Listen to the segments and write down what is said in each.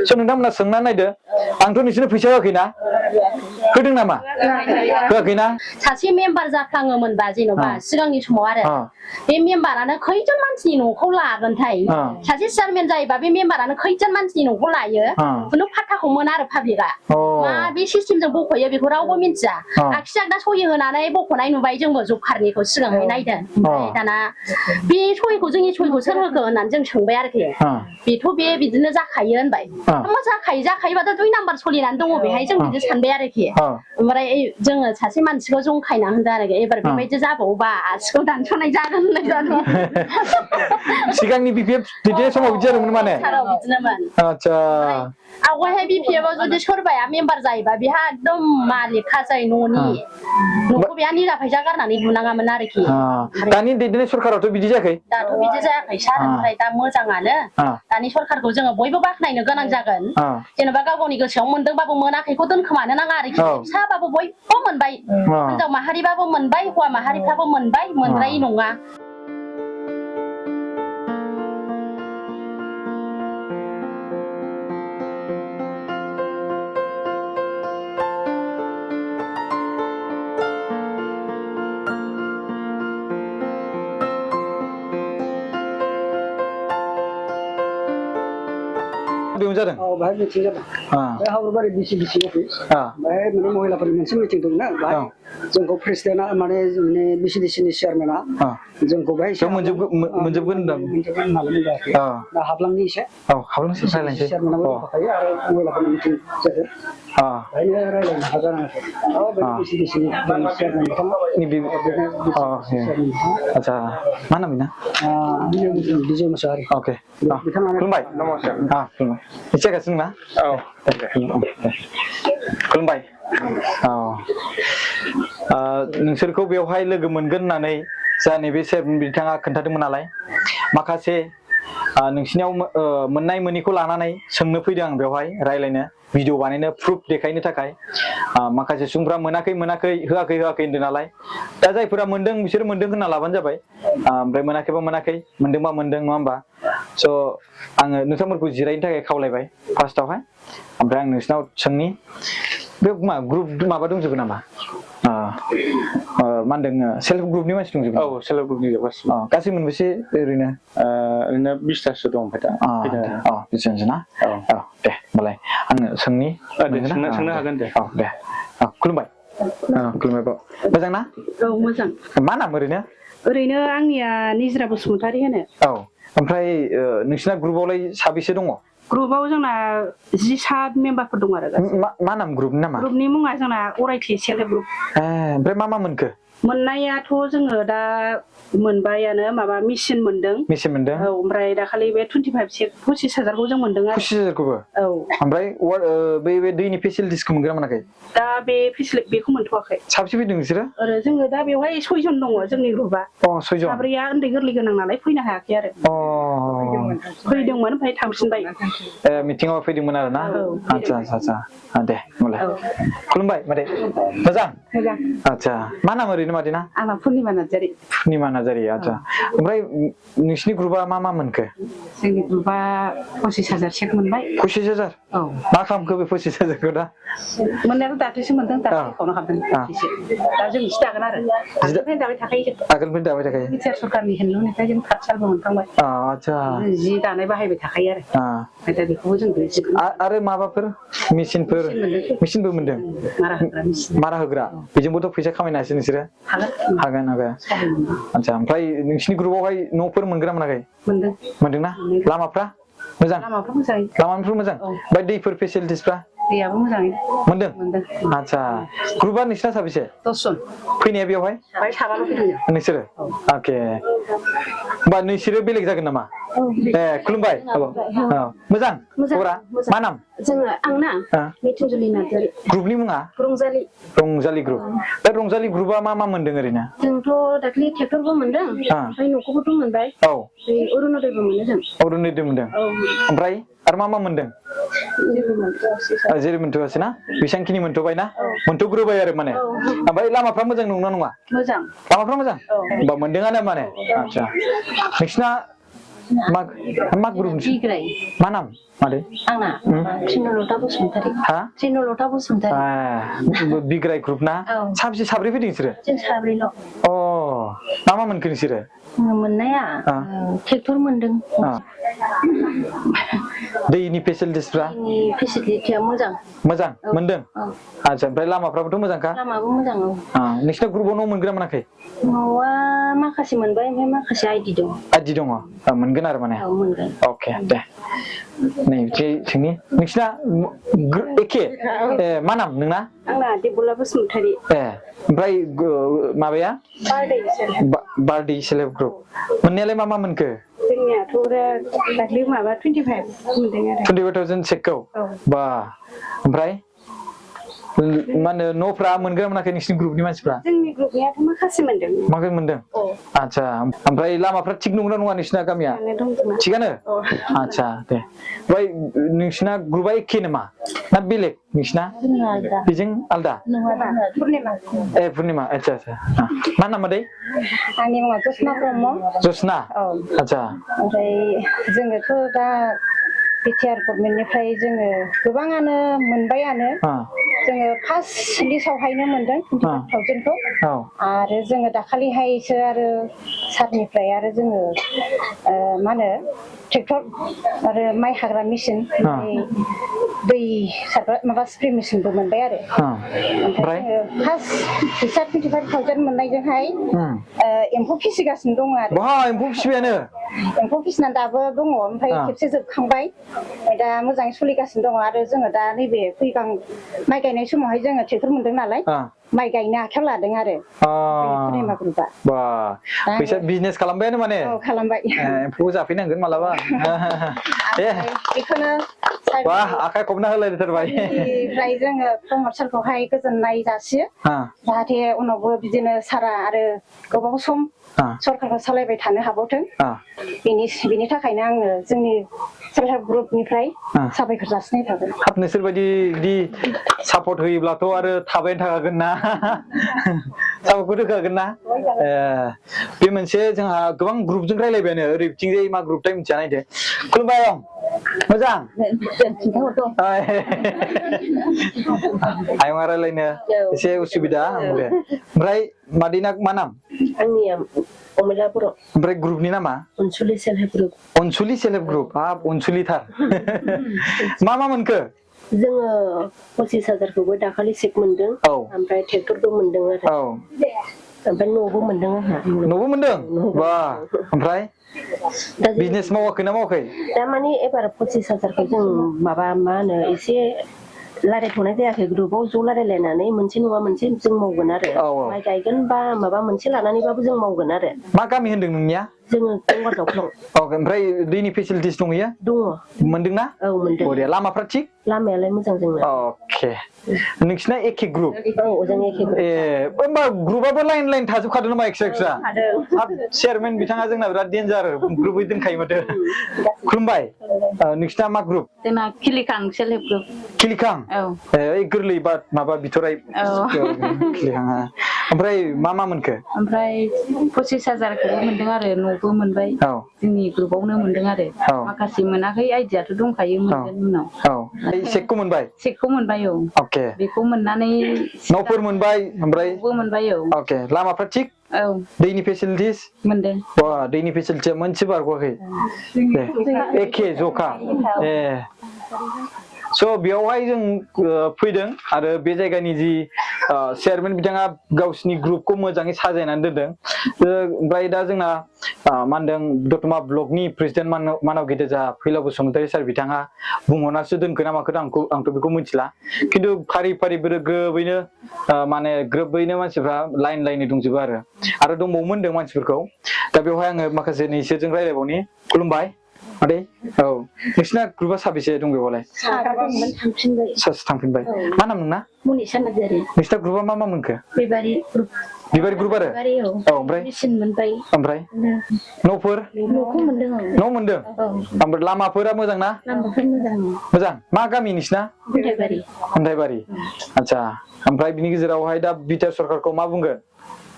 स' नोंथांमोना सोंना नायदो आंथ' नोंसोरनो फैसा होआखैना होदों नामा होआखैना सासे मेम्बार जाफ्लाङोमोनबा जेन'बा सिगांनि समाव आरो बे मेम्बारानो खैजन मानसिनि न'खौ लागोनथाय सासे चेयारमेन जायोबा बे मेम्बारानो खैजन मानसिनि न'खौ लायो खुनु फाथ्थाखौ मोना आरो पाब्लिकआ मा बे सिस्टेमजों बख'यो बेखौ रावबो मिन्थिया आगसि आगदा सहि होनानै बख'नाय नुबाय जोंबो जब कार्डनिखौ सिगांहाय नायदों ओमफ्राय दाना बे सहिखौ जोंनि सहिखौ सोर होखो होननानै जों सोंबाय आरोखि बेथ' बे बिदिनो जाखायो होनबाय मा जाखायोबाथ' 2 नाम्बार सोलिनानै दङ बेहाय जों बिदि सानबाय आरोखि ओमफ्राय जोङो सासे मानसिखौ जंखायना होनदों आरोखि एबार बेबायदि जाबावोबा आसिखौ दानस'नाय जागोन होननाय जादों सिगांनि बिपिएफ बिदि समाव बिदि जादोंमोन माने बिदिनोमोन आतसा आवगायहाय बिपिएफआव जुदि सोरबाया मेम्बार जायोबा बेहा एकदम मालिक खाजाय न'नि न'खौ बेहा निजा फैसा गारनानै लुनाङामोन आरोखि दानि दैदेननाय सरखारावथ' बिदि जायाखै दाथ' बिदि जायाखै सार ओमफ्राय दा मोजाङानो दानि सरखारखौ जोङो बयबो बाख्नायनो गोनां जागोन जेनेबा गाव गावनि गोसोआव मोनदोंबाबो मोनाखैखौ दोनखोमानो नाङा आरोखि फिसाबाबो बयबो मोनबाय हिनजाव माहारिबाबो मोनबाय हौवा माहारिफ्राबो मोनबाय मोनद्रायै नङा बेयाव जादों बाहाय मिटिं जादों बे हावरबारि डिसि अफिस बाहाय माने महिलाफोरनि मोनसे मिटिं दंना बाहाय जोंखौ प्रेसिडेन्टआ माने बिसिडिसिनि चेयारमेना जोंखौ बाहाय मोनजोबगोन होननानै जायाखै दा हाबलांनि एसे हाबलांसै रायलायनोसै चेयारमेनाबो दंखायो आरो महिलाफोरनि मिटिं जादों बाहायनो रायलायनो हागोन आरो बिसिडिसिनि चेयारमेन आतसा मा नाम बेना बिजय मुसाहारि अके खुलुमबाय खुलुमबाय एसे जागासिनो ना खुलुमबाय नोंसोरखौ बेवहाय लोगो मोनगोन होननानै जा नैबे बिथाङा खोन्थादोंमोन नालाय माखासे नोंसिनियाव मोननाय मोनिखौ लानानै सोंनो फैदों आं बेवहाय रायलायनो भिडिअ बानायनो प्रुफ देखायनो थाखाय माखासे सुबुंफ्रा मोनाखै होआखै होनदों नालाय दा जायफोरा मोनदों बिसोर मोनदों होनना लाबानो जाबाय ओमफ्राय मोनाखैबा मोनाखै मोनदोंबा मोनदों नङा होमबा स' आङो नोंथांमोनखौ जिरायनो थाखाय खावलायबाय फार्स्टआवहाय ओमफ्राय आं नोंसिनाव सोंनि बे मा ग्रुप माबा दंजोबो नामा मा होनदों सेल्फ ग्रुपनि मानसि दंजोबो सेल्फ ग्रुपनि गासै मोनबेसे ओरैनो 20थासो दं ओमफ्राय दा बिसोरसो ना दे होमबालाय आङो सोंनि सोंनो हागोन दे दे खुलुमबाय खुलुमबाय मोजां ना मोजां मा नाम ओरैनो आंनिया निजरा बसुमतारी होनो ओमफ्राय नोंसिना ग्रुपआवलाय साबेसे दङ ग्रुपआव जोंना 17 मेम्बारफोर दं आरो मा नाम ग्रुपनि नामा ग्रुपनि मुङा जोंना अरायथि सेल्फ हेल्प ग्रुप ओमफ्राय मा मोनखो मोननायाथ' जोङो दा मोनबायानो माबा मेसिन मोनदों ओमफ्राय दाखालि बे 25,000खौ जों मोनदों आरो 25,000खौबो ओमफ्राय बे दैनि फेसिलिटिसखौ मोनगोन ना मोनाखै दा बे बेखौ मोनथ'वाखै साबेसे फैदों नोंसोरो जोङो दा बेवहाय 6 जन दङ जोंनि ग्रुपआ 6 जन साब्रैया उन्दै गोरलै गोनां नालाय फैनो हायाखै आरो फैदोंमोन ओमफ्राय थांफिनबाय मिटिंआव फैदोंमोन आरो ना आच्छा दे होमबालाय खुलुमबाय मादै मोजां आच्छा मा नाम ओरैनो मादैना आंना पुर्निमा नार्जारि आच्छा ओमफ्राय नोंसिनि ग्रुपआ मा मोनखो जोंनि ग्रुपआ 25,000 चेक मोनबाय 25,000 मा खालामखो बे 25,000खौ दा मोननायाथ' दाख्लैसो मोनदों दाख्लैनो हाबदों दा जों जि दागोन आरो आगोलनिफ्रायनो दाबाय थाखायो बिटिआर सरकारनि हेन्दलुमनिफ्राय जों 4 सालबो मोनखांबाय आच्छा जि दानाय बाहायबाय थाखायो आरो दा बेखौबो जों आरो माबाफोर मेसिनबो मोनदों मारा होग्रा बेजोंबोथ' फैसा खामायनो हासै नोंसोरो हागोन आच्छा ओमफ्राय नोंसिनि ग्रुपआवहाय न'फोर मोनगोन ना मोनाखै मोनदोंना लामाफ्रा मोजां लामाफ्रा मोजां ओमफ्राय दैफोर फेसिलिटिसफ्रा दैयाबो मोजाङै मोनदों आच्छा ग्रुपआ नोंसिना साबेसे 10 जन फैनाया बेवहाय साबाल' फैदों नोंसोरो अके होमबा नोंसोरो बेलेग जागोन नामा खुलुमबाय मोजां खबरा मा नाम आंना मिथुनजुलि नार्जारि ग्रुपनि मुङा रंजालि ग्रुप बे रंजालि ग्रुपआ मा मोनदों ओरैनो जोंथ' दाख्लि ट्रेक्टरबो मोनदों ओमफ्राय न'खौबोथ' मोनबाय अरुनदयबो मोनो जों अरुनदय मोनदों ओमफ्राय आरो मा मोनदों जेरै मोनथ'आसै ना बेसेबांखिनि मोनथ'बाय ना मोनथ'ग्रोबाय आरो माने ओमफ्राय लामाफ्रा मोजां नंना नङा मोजां लामाफ्रा मोजां होमबा मोनदोंआनो माने आच्छा नोंसिना मा ग्रुप बिग्राय मा नाम मादै आंना त्रिनलता बसुमतारी हा त्रिनलता बसुमतारी बिग्राय ग्रुप ना औ। साबसे साब्रै फैदों नोंसोरो जों साब्रैल' अ मा मोनखो नोंसोरो मोननाया ट्रेक्टर मोनदों दैनि फेसिलिटिसफ्रा जोंनि फेसिलिटिया मोजां मोजां मोनदों औ आच्छा ओमफ्राय लामाफ्राबोथ' मोजांखा लामाबो मोजां औ नोंसिना ग्रुपाव न' मोनगोना मोनाखै न'आ माखासे मोनबाय ओमफ्राय माखासे आइडि दं आदि दङ मोनगोन आरो माने औ मोनगोन अके दे नै बिदि सोंनि नोंसिना एखे मा नाम नोंना आंना देबला बसुमतारी ओमफ्राय माबाया बारदै बारदै सेल्फ हेल्प ग्रुप मोननायालाय मा मोनखो जोंनियाथ' दाख्लै माबा 25 मोनदों आरो 25,000 चेकखौ बा ओमफ्राय मा होनो न'फ्रा मोनगोना मोनाखै नोंसिनि ग्रुपनि मानसिफ्रा जोंनि ग्रुपनियाथ' माखासे मोनदों माखासे मोनदों आच्छा ओमफ्राय लामाफ्रा थिग नंगौना नङा नोंसिना गामिया थिगानो आच्छा दे ओमफ्राय नोंसिना ग्रुपा एखे नामा ना बेलेग नोंसिना बेजों आलदा पुर्निमा आच्छा आच्छा मा नाम मादै आंनि मुङा जसना ब्रह्म जसना आच्छा ओमफ्राय जोङोथ' दा बिटिआर गभर्नमेन्टनिफ्राय जोङो गोबाङानो मोनबायानो जोङो फार्स्ट लिस्टआवहायनो मोनदों 25,000खौ आरो जोङो दाखालिहायसो आरो सारनिफ्राय आरो जोङो मा होनो ट्रेक्टर आरो माइ हाग्रा मेचिन दै सारग्रा माबा स्प्रे मेचिनबो मोनबाय आरो ओमफ्राय जोङो फार्स्ट फैसा 25,000 मोननायजोंहाय एम्फौ फिसिगासिनो दङ आरो एम्फौ फिसिबायानो एम्फौ फिसिनानै दाबो दङ ओमफ्राय खेबसे जोबखांबाय दा मोजाङै सोलिगासिनो दङ आरो जोङो दा नैबे फैगां माइ गायनाय समावहाय जोङो ट्रेक्टर मोनदों नालाय माइ गायनो आखायाव लादों आरो पुर्निमा ग्रुपआ बा फैसा बिजनेस खालामबायानो माने औ खालामबाय एम्फौ जाफैनांगोन मालाबा बेखौनो बा आखाइ खबना होलायथारबाय ओमफ्राय जोङो प्रमद सारखौहाय गोजोननाय जासियो जाहाथे उनावबो बिदिनो सारा आरो गोबाव सम सरकारखौ सालायबाय थानो हाबावथों बेनि थाखायनो आङो जोंनि सेल्फ हेल्प ग्रुपनिफ्राय साबायखर जासिनाय थाबाय हाब नोंसोर बायदि बिदि सापर्ट होयोब्लाथ' आरो थाबायनो थाखागोन ना सापर्टखौ होखागोन ना बे मोनसे जोंहा गोबां ग्रुपजों रायलायबायानो ओरै बिथिंजाय मा ग्रुपथाय मिथिया नायदो खुलुमबाय मोजां आयंआ रायलायनो एसे उसुबिदा दे ओमफ्राय मादैना मा नाम आंनिया अमला बर' ओमफ्राय ग्रुपनि नामा अनसुलि सेल्फ हेल्प ग्रुप अनसुलि सेल्फ हेल्प ग्रुप हाब अनसुलिथार मा मोनखो जोङो 25,000खौबो दाखालि चेक मोनदों ओमफ्राय ट्रेक्टरबो मोनदों आरो ओमफ्राय न'बो मोनदों आंहा न'बो मोनदों बा ओमफ्राय बिजनेस मावाखै ना मावाखै दा माने एबार 25,000खौ जों माबा मा होनो एसे रायलायथ'नाय जायाखै ग्रुपाव ज' रायलायलायनानै मोनसे नङा मोनसे जों मावगोन आरो माइ गायगोन बा माबा मोनसे लानानैबाबो जों मावगोन आरो मा गामि होनदों नोंनिया जोङो गंगार दावख्लं ओमफ्राय दैनि फेसिलिटिस दंहैयो दङ मोनदोंना औ मोनदों बरिया लामाफ्रा थिग लामायालाय मोजां जोंना अके नोंसिना एखे ग्रुप औ जों एखे ग्रुप होमबा ग्रुपाबो लाइन लाइन थाजोबखादों नामा एक्सट्रा एक्सट्रा हाब चेयारमेन बिथाङा जोंना बिराद डेन्जार ग्रुपै दोनखायो माथो खुलुमबाय नोंसिना मा ग्रुप जोंना खिलिखां सेल्फ हेल्प ग्रुप खिलिखां ओइ गोरलै बा माबा बिथराय खिलिखां ओमफ्राय मा मोनखो ओमफ्राय 25,000खौबो मोनदों आरो न'बो मोनबाय जोंनि ग्रुपावनो मोनदों आरो माखासे मोनाखै आइडियाथ' दंखायो मोनगोन उनाव चेकखौ मोनबाय चेकखौ मोनबाय अके बेखौ मोननानै न'फोर मोनबाय ओमफ्राय न'बो मोनबाय अके लामाफ्रा थिग दैनि फेसिलिटिस मोनदों दैनि फेसिलिटिया मोनसे बारग'वाखै एखे जखा स' बेयावहाय जों फैदों आरो बे जायगानि जि चेयारमेन बिथाङा गावसिनि ग्रुपखौ मोजाङै साजायनानै दोनदों ओमफ्राय दा जोंना मा होनदों दतमा ब्लकनि प्रेसिडेन्ट मानाव गेदेजा फैलाव बसुमतारी सार बिथाङा बुंहरनासो दोनखो ना माखो आंथ' बेखौ मिथिला खिन्थु फारि फारि ग्रोबैनो माने ग्रोबैनो मानसिफ्रा लाइन लाइनै दंजोबो आरो दंबावोमोन होनदों मानसिफोरखौ दा बेवहाय आङो माखासे नैसोरजों रायलायबावनि खुलुमबाय मादै नोंसिना ग्रुपा साबेसे दं बेवहाय सासे थांफिनबाय मा नाम नोंना मनिषा नार्जारि नोंसिना ग्रुपा मा मोनखो बिबारि ग्रुप आरो ओमफ्राय मेचिन मोनबाय ओमफ्राय न'फोर न'खौ मोनदों न' मोनदों ओमफ्राय लामाफोरा मोजां ना लामाफोर मोजां मा गामि नोंसिना अन्थाइबारि आच्छा ओमफ्राय बिनि गेजेरावहाय दा बिटिआर सरकारखौ मा बुंगोन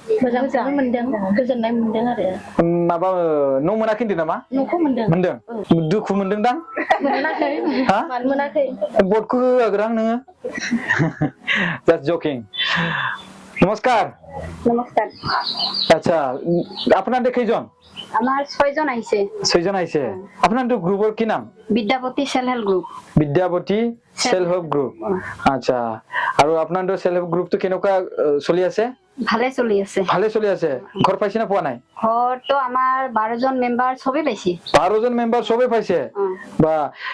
मोजां मोनदों गोजोननाय मोनदों आरो माबा न' मोनाखै होनदों नामा न'खौ मोनदों मोनदों दुखु मोनदों दां मोनाखै हा मानो मोनाखै बटखौ होआग्रां नोङो জাস্ট জোকিং নমস্কার নমস্কার আচ্ছা আপনাদের কয়জন আমার 6 জন আইছে 6 জন আইছে আপনাদের গ্রুপের কি নাম Vidyapati self help group Vidyapati self help group আচ্ছা আর আপনাদের সেলফ হেল্প গ্রুপ তো কেনকা চলি আছে ভালে চলি আছে ভালে চলি আছে ঘর পাইছে না পোৱা নাই ঘর তো আমার 12 জন মেম্বার সবে পাইছে 12 জন মেম্বার সবে পাইছে বা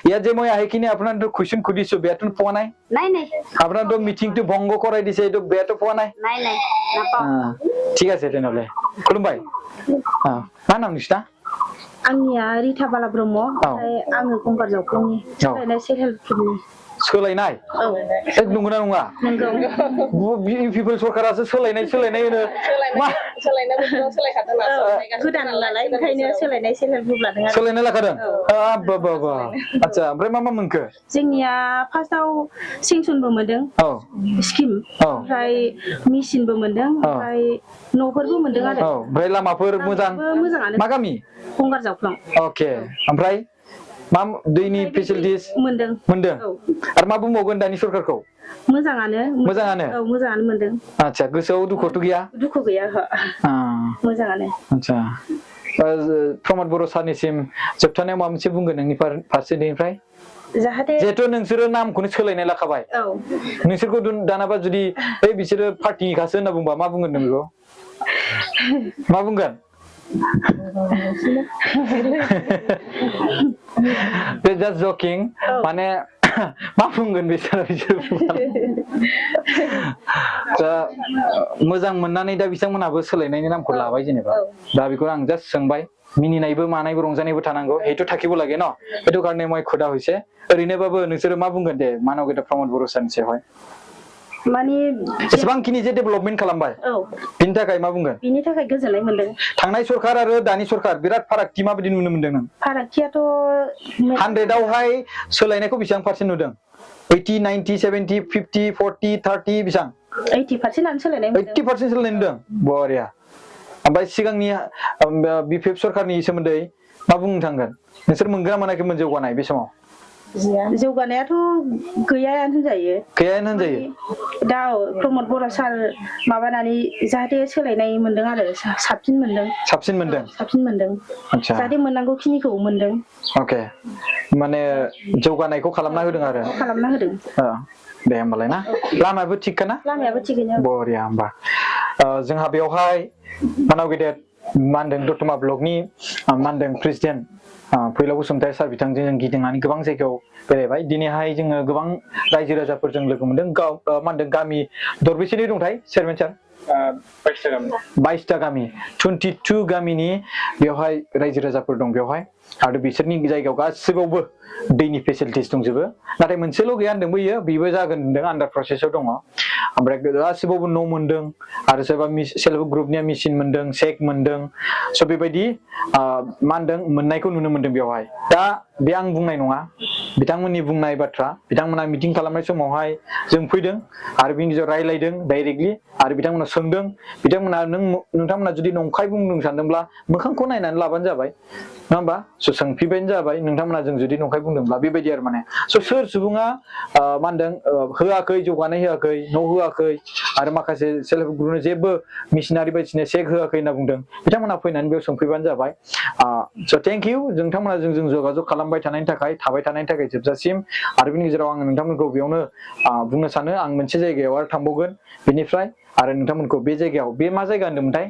ইয়া যে মই আহি কিনে আপনাদের কুৱেশ্যন খুদিছো বেতন পোৱা নাই নাই নাই আপনাদের মিটিংটো ভঙ্গ কৰাই দিছে এইটো বেটো পোৱা নাই নাই নাই নাপাও ঠিক আছে তেনেহলে খুলুমबाय मा नाम नोंसिना आंनिया रिथा बाला ब्रह्म ओमफ्राय आङो गंगार जावखंनि सोलायनाय सेल्फ हेल्प ग्रुपनि सोलायनाय नंगौना नङा नंगौ पिपल सरकारासो सोलायनाय होनो मा सोलायनाय बोथोराव सोलायखादों ना गोदान नालाय ओंखायनो सोलायनाय सेल्फ हेल्प ग्रुप लादों आरो सोलायनाय लाखादों बा आচ্ছা ओमफ्राय मा मोनखो जोंनिया फार्स्टआव सेंसनबो मोनदों स्किम ओमफ्राय मेसिनबो मोनदों ओमफ्राय न'फोरबो मोनदों आरो ओमफ्राय लामाफोर मोजाङानो मा गामि गंगार जावख्लं अके ओमफ्राय मा दैनि फेसिलिटिस मोनदों आरो मा बुंबावगोन दानि सरकारखौ मोजाङानो औ मोजाङानो मोनदों आচ্ছা गोसोआव दुखुथ' गैया दुखु गैया मोजाङानो आচ্ছা प्रमद बर' सारनिसिम जोबथानायाव माबा मोनसे बुंगोन नोंनि फारसेनिफ्राय जाहाथे जेहेतु नोंसोरो नामखौनो सोलायनाय लाखाबाय नोंसोरखौ दानाबा जुदि बिसोरो पार्टिनिखासो होनना बुंबा मा बुंगोन नों बेखौ मा बुंगोन बे जास्ट जकिं माने मा बुंगोन बिसोर मोजां मोननानै दा बिथांमोनाबो सोलायनायनि नामखौ लाबाय जेनेबा दा बेखौ आं जास्ट सोंबाय मिनिनायबो मानायबो रंजानायबो थानांगौ हेतु থাকিব লাগে ন हेतु कारणे মই खुदा হৈছে ओरैनोबाबो नोंसोरो मा बुंगोन दे मानवगेटा प्रमद बर' सारनि सायावहाय माने एसेबांखिनि जे डेभेलपमेन्ट खालामबाय बिनि थाखाय मा बुंगोन बिनि थाखाय गोजोननाय मोनदों थांनाय सरकार आरो दानि सरकार बिराद फारागथि माबायदि नुनो मोनदों नों फारागथियाथ' 100 आवहाय सोलायनायखौ बेसेबां पार्सेन्ट नुदों 80 90 70 50 40 30 बेसेबां 80% आनो सोलायनाय मोनदों 80% सोलायनाय नुदों बरिया ओमफ्राय सिगांनि बिपिएफ सरकारनि सोमोन्दै मा बुंनो थांगोन नोंसोर मोनगोना मोनाखैमोन जौगानाय बे समाव जौगानायाथ' गैयायानो होनजायो दा प्रमद बर' सार माबानानै जाहाथे सोलायनाय मोनदों आरो साबसिन मोनदों जाहाथे मोननांगौ खिनिखौ मोनदों अके माने जौगानायखौ खालामना होदों आरो दे होमबालाय ना लामायाबो थिगखाना लामायाबो थिगैनो बरिया होमबा जोंहा बेवहाय मानवगेदेर मा होनदों दतमा ब्लकनि मा होनदों प्रेसिडेन्ट फैलाव बसुमतारी सार बिथांजों जों गिदिंनानै गोबां जायगायाव बेरायबाय दिनैहाय जोङो गोबां रायजो राजाफोरजों लोगो मोनदों मा होनदों गामि दरबेसेनि दंथाय चेयारमेन सार 22टा गामि 22 गामिनि बेवहाय रायजो राजाफोर दं बेवहाय आरो बिसोरनि जायगायाव गासिबावबो दैनि फेसिलिटिस दंजोबो नाथाय मोनसेल' गैया होनदों बेबो जागोन होनदों आन्डार प्रसेसआव दङ ओमफ्राय गासिबावबो न' मोनदों आरो सोरबा सेल्फ हेल्प ग्रुपनिया मेसिन मोनदों चेक मोनदों स' बेबायदि मा होनदों मोननायखौ नुनो मोनदों बेवहाय दा बे आं बुंनाय नङा बिथांमोननि बुंनाय बाथ्रा बिथांमोना मिटिं खालामनाय समावहाय जों फैदों आरो बिनि गेजेराव रायलायदों डाइरेक्टलि आरो बिथांमोना सोंदों बिथांमोना नोंथांमोना जुदि नंखाय बुंदों सानदोंब्ला मोखांखौ नायनानै लाबानो जाबाय नङा होमबा स' सोंफिनबानो जाबाय नोंथांमोना जों जुदि नंखाय बुंदोंब्ला बेबायदि आरो माने स' सोर सुबुङा मा होनदों होआखै जौगानाय होआखै न' होआखै आरो माखासे सेल्फ हेल्प ग्रुपनो जेबो मिसिनारि बायदिसिना चेक होआखै होनना बुंदों बिथांमोना फैनानै बेयाव सोंफैबानो जाबाय स' थेंक इउ नोंथांमोना जों जगाजग खालामबाय थानायनि थाखाय थाबाय थानायनि थाखाय जोबजासिम आरो बिनि गेजेराव आं नोंथांमोनखौ बेयावनो बुंनो सानो आं मोनसे जायगायाव आरो थांबावगोन बेनिफ्राय आरो नोंथांमोनखौ बे जायगायाव बे मा जायगा होनदोंमोनथाय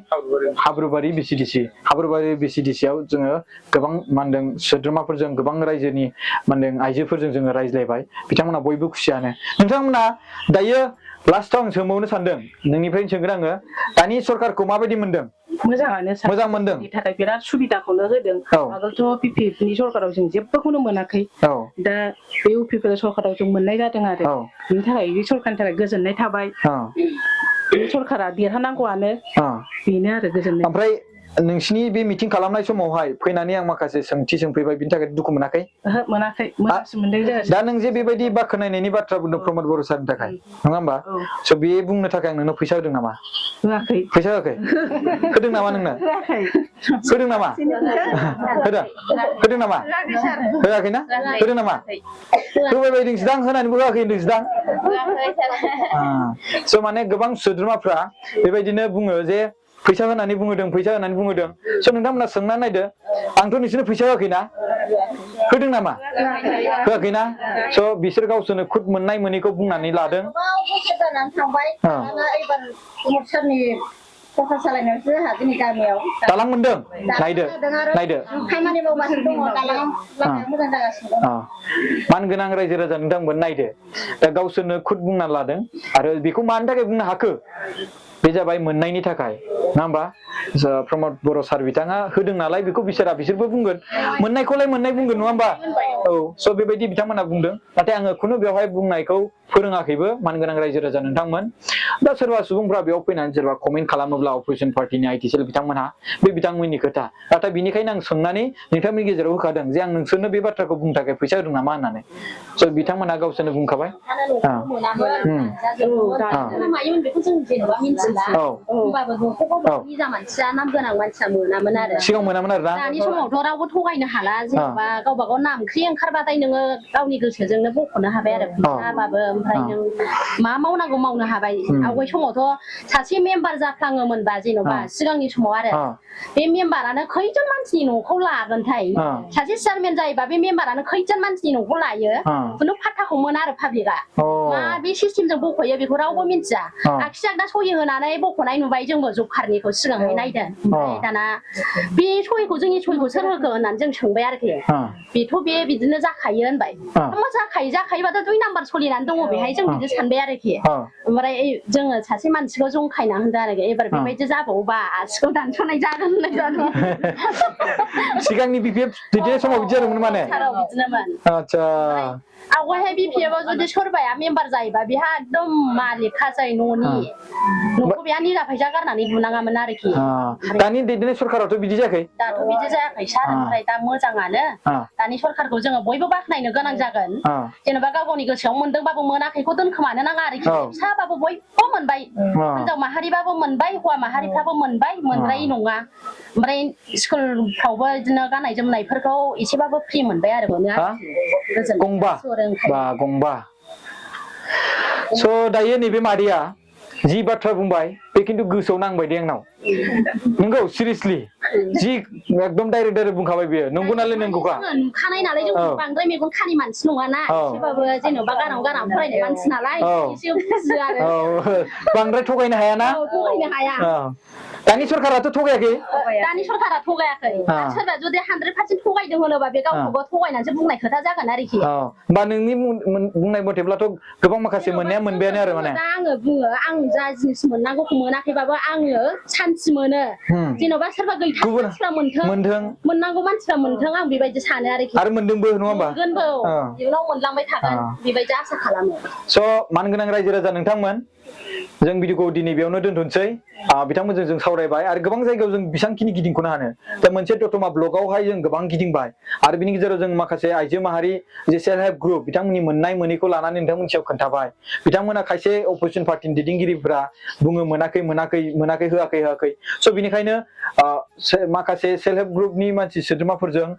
हाब्रुबारि बिसिडिसिआव जोङो गोबां मा होनदों सोद्रोमाफोरजों गोबां रायजोनि मा होनदों आइजोफोरजों जोङो रायज्लायबाय बिथांमोना बयबो खुसियानो नोंथांमोना दायो लास्टआव आं सोंबावनो सानदों नोंनिफ्रायनो सोंगोन आङो दानि सरकारखौ माबायदि मोनदों मोजां मोनदों थाखाय बिराद सुबिदाखौनो होदों आगोलथ' पिपिएफनि सरकाराव जों जेबोखौनो मोनाखै दा बे इउपिपिएल सरकाराव जों मोननाय जादों आरो बिनि थाखाय बे सरकारनि थाखाय गोजोननाय थाबाय बे सरकारा देरहानांगौआनो बेनो आरो गोजोननाय ओमफ्राय नोंसिनि बे मिटिं खालामनाय समावहाय फैनानै आं माखासे सोंथि सोंफैबाय बिनि थाखाय दुखु मोनाखै ओहो मोनाखै मोजांसो मोनदों जोङो दा नों जे बेबायदि बाख्नायनायनि बाथ्रा बुंदों प्रमद बर' सारनि थाखाय नङा होमबा स' बे बुंनो थाखाय आं नोंनो फैसा होदों नामा होआखै फैसा होआखै होदों नामा नोंनो होदों नामा होदों नामा होआखै ना होदों नामा होबाय बायदोंसो दां होनानैबो होआखै होनदोंसो दां स' माने गोबां सोद्रोमाफ्रा बेबायदिनो बुङो जे फैसा होनानै बुंहोदों स' नोंथांमोना सोंनानै नायदो आंथ' नोंसोरनो फैसा होआखैना होदों नामा होआखैना स' बिसोर गावसोरनो खुद मोननाय मोनैखौ बुंनानै लादों दालां मोनदों नायदो खामानि मावगासिनो दङ दालाङा मोजां जागासिनो दं मानगोनां रायजो राजा नोंथांमोन नायदो दा गावसोरनो खुद बुंना लादों आरो बेखौ मानि थाखाय बुंनो हाखो बे जाबाय मोननायनि थाखाय नङा होमबा प्रमद बर' सार बिथाङा होदों नालाय बेखौ बिसोरबो बुंगोन मोननायखौलाय मोननाय बुंगोन नङा होमबा औ स' बेबायदि बिथांमोना बुंदों नाथाय आङो खुनु बेवहाय बुंनायखौ फोरोङाखैबो मानगोनां रायजो राजा नोंथांमोन दा सोरबा सुबुंफ्रा बेयाव फैनानै सोरबा कमेन्ट खालामोब्ला अपोजिसन पार्टिनि आइटिसिएल बिथांमोनहा बे बिथांमोननि खोथा नाथाय बिनिखायनो आं सोंनानै नोंथांमोननि गेजेराव होखादों जे आं नोंसोरनो बे बाथ्राखौ बुंनो थाखाय फैसा होदों नामा होननानै स' बिथांमोना गावसोरनो बुंखाबाय सिगां मोनामोन आरो ना दानि समावथ' रावबो थगायनो हाला जेनेबा गावबा गाव नाम ओंख्रि ओंखारबाथाय नोङो गावनि गोसोजोंनो बख'नो हाबाय आरो फैसाबाबो ओमफ्राय नों मा मावनांगौ मावनो हाबाय आवगाय समावथ' सासे मेम्बार जाफ्लाङोमोनबा जेन'बा सिगांनि समाव आरो बे मेम्बारानो खैजन मानसिनि न'खौ लागोनथाय सासे चेयारमेन जायोबा बे मेम्बारानो खैजन मानसिनि न'खौ लायो खुनु फात्ताखौ मोना आरो पाब्लिकआ मा बे सिस्टेमजों बख'यो बेखौ रावबो मिथिया आखि आगदा सहि होनानै बख'नाय नुबाय जोंबो जब कार्डनिखौ सिगांहाय नायदों ओमफ्राय दाना बे सहिखौ जोंनि सहिखौ सोर होखो होननानै जों सोंबाय आरोखि बेथ' बे बिदिनो जाखायो होनबाय जाखायोबाथ' 2 नाम्बार सोलिनानै दङ बेहाय जों बिदि सानबाय आरोखि ओमफ्राय जोङो सासे मानसिखौ जंखायना होनदों आरोखि एबार बेबायदि जाबावोबा आसिखौ दानस'नाय जागोन होननाय जादों सिगांनि बिपिएफ बिदि समाव बिदि जादोंमोन माने बिदिनोमोन आच्छा आवगायहाय बिपिएफआव जुदि सोरबाया मेम्बार जायोबा बेहा एकदम मालिक खाजाय न'खौ बेहा निजा फैसा गारनानै लुनाङामोन आरोखि दानि दैदेननाय सरकारावथ' बिदि जायाखै दाथ' बिदि जायाखै सार ओमफ्राय दा मोजाङानो दानि सरकारखौ जोङो बयबो बाख्नायनो गोनां जागोन जेनेबा गाव गावनि गोसोआव मोनदोंबाबो मोनाखैखौ दोनखोमानो नाङा आरोखि फिसाबाबो बयबो मोनबाय हिनजाव माहारिबाबो मोनबाय हौवा माहारिफ्राबो मोनबाय मोनद्रायै नङा ओमफ्राय स्कुलफ्रावबो बिदिनो गाननाय जोमनायफोरखौ एसेबाबो फ्रि मोनबाय आरो गंबा स' दायो नैबे मादैया जि बाथ्रा बुंबाय बे खिन्थु गोसोआव नांबाय दे आंनाव नंगौ सिरियासलि जि एकदम डाइरेक्ट बुंखाबाय बियो नंगौ नालाय नंगौखा नुखानाय नालाय जों बांद्राय मेगन खानि मानसि नङाना एसेबाबो जेनेबा गारां फरायनाय मानसि नालाय एसे बुजियो आरो बांद्राय थगायनो हायाना थगायनो हाया दानि सरकाराथ' थगायाखै दानि सरकारा थगायाखै सोरबा जुदि 100% थगायदों होनोबा बे गावखौबो थगायनानैसो बुंनाय खोथा जागोन आरोखि होमबा नोंनि बुंनाय मथेब्लाथ' गोबां माखासे मोननाया मोनबायानो आरो माने दा आङो बुङो आं जा जिनिस मोननांगौखौ मोनाखैबाबो आङो सान्थि मोनो जेन'बा सोरबा गैथारि मानसिफ्रा मोनथों मोननांगौ मानसिफ्रा मोनथों आं बेबायदि सानो आरोखि आरो मोनदोंबो नङा होमबा मोनगोनबो इयुनाव मोनलांबाय थागोन बेबायदि आसा खालामो स' मानगोनां रायजो राजा नोंथांमोन जों भिडिअखौ दिनै बेयावनो दोनथ'नोसै बिथांमोनजों जों सावरायबाय आरो गोबां जायगायाव जों बेसांखिनि गिदिंख'नो हानो दा मोनसे दतमा ब्लगावहाय जों गोबां गिदिंबाय आरो बिनि गेजेराव जों माखासे आइजो माहारि जे सेल्फ हेल्प ग्रुप बिथांमोननि मोननाय मोनैखौ लानानै नोंथांमोननि सायाव खोन्थाबाय बिथांमोना खायसे अपोजिसन पार्टिनि दैदेनगिरिफोरा बुङो मोनाखै होआखै स' बिनिखायनो माखासे सेल्फ हेल्प ग्रुपनि मानसि सोद्रोमाफोरजों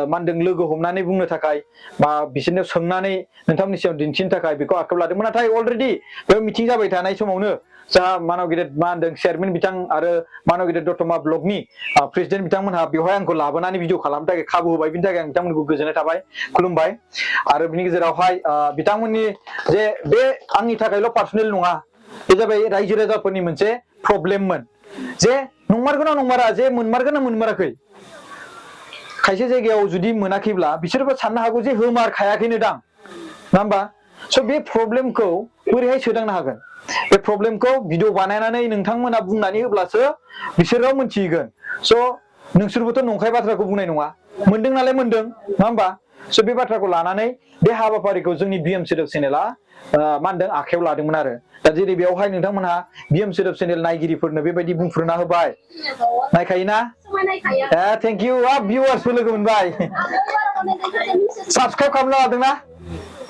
मा होनदों लोगो हमनानै बुंनो थाखाय बा बिसोरनो सोंनानै नोंथांमोननि सायाव दिन्थिनो थाखाय बेखौ आखायाव लादोंमोन नाथाय अलरेडि बे मिटिं जाबाय थानाय समावनो जा मानव गेदेर मा होनदों चेयारमेन बिथां आरो मानव गेदेर दतमा ब्लकनि प्रेसिडेन्ट बिथांमोनहा बेवहाय आंखौ लाबोनानै भिडिअ खालामनो थाखाय खाबु होबाय बिनि थाखाय आं बिथांमोनखौ गोजोननाय थाबाय खुलुमबाय आरो बिनि गेजेरावहाय बिथांमोननि जे बे आंनि थाखायल' पार्सनेल नङा बे जाबाय रायजो राजाफोरनि मोनसे प्रब्लेममोन जे नंमारगौ ना नंमारा जे मोनमारगोन ना मोनमाराखै खायसे जायगायाव जुदि मोनाखैब्ला बिसोरबो साननो हागौ जे होमारखायाखैनो दां नङा होमबा स' बे प्रब्लेमखौ बोरैहाय सोदांनो हागोन बे प्रब्लेमखौ भिडिअ बानायनानै नोंथांमोना बुंनानै होब्लासो बिसोरो मोनथिगोन स' नोंसोरबोथ' नंखाय बाथ्राखौ बुंनाय नङा मोनदों नालाय मोनदों नङा होमबा स' बे बाथ्राखौ लानानै बे हाबाफारिखौ जोंनि बिएम सोदोब चेनेला मा होनदों आखायाव लादोंमोन आरो दा जेरै बेवहाय नोंथांमोनहा बिएम सोदोब चेनेल नायगिरिफोरनो बेबायदि बुंफ्रुना होबाय नायखायोना थेंक इउ भिउवार्सबो लोगो मोनबाय साबसक्राइब खालामना लादोंना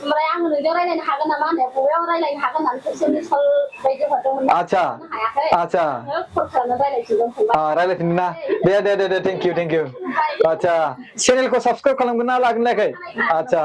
ओमफ्राय आं नोंजों रायलायनो हागोन नामा होननाय बबेयाव रायलायनो हागोन होननानै खेबसे मिसल बायदि हरदोंमोन आच्छा हायाखै आच्छा कल खालामना रायलायफिनगोन फंबाय रायलायफिनगोन ना दे थेंक इउ आच्छा चेनेलखौ साबसक्राइब खालामगोन ना लागोन लायाखै आच्छा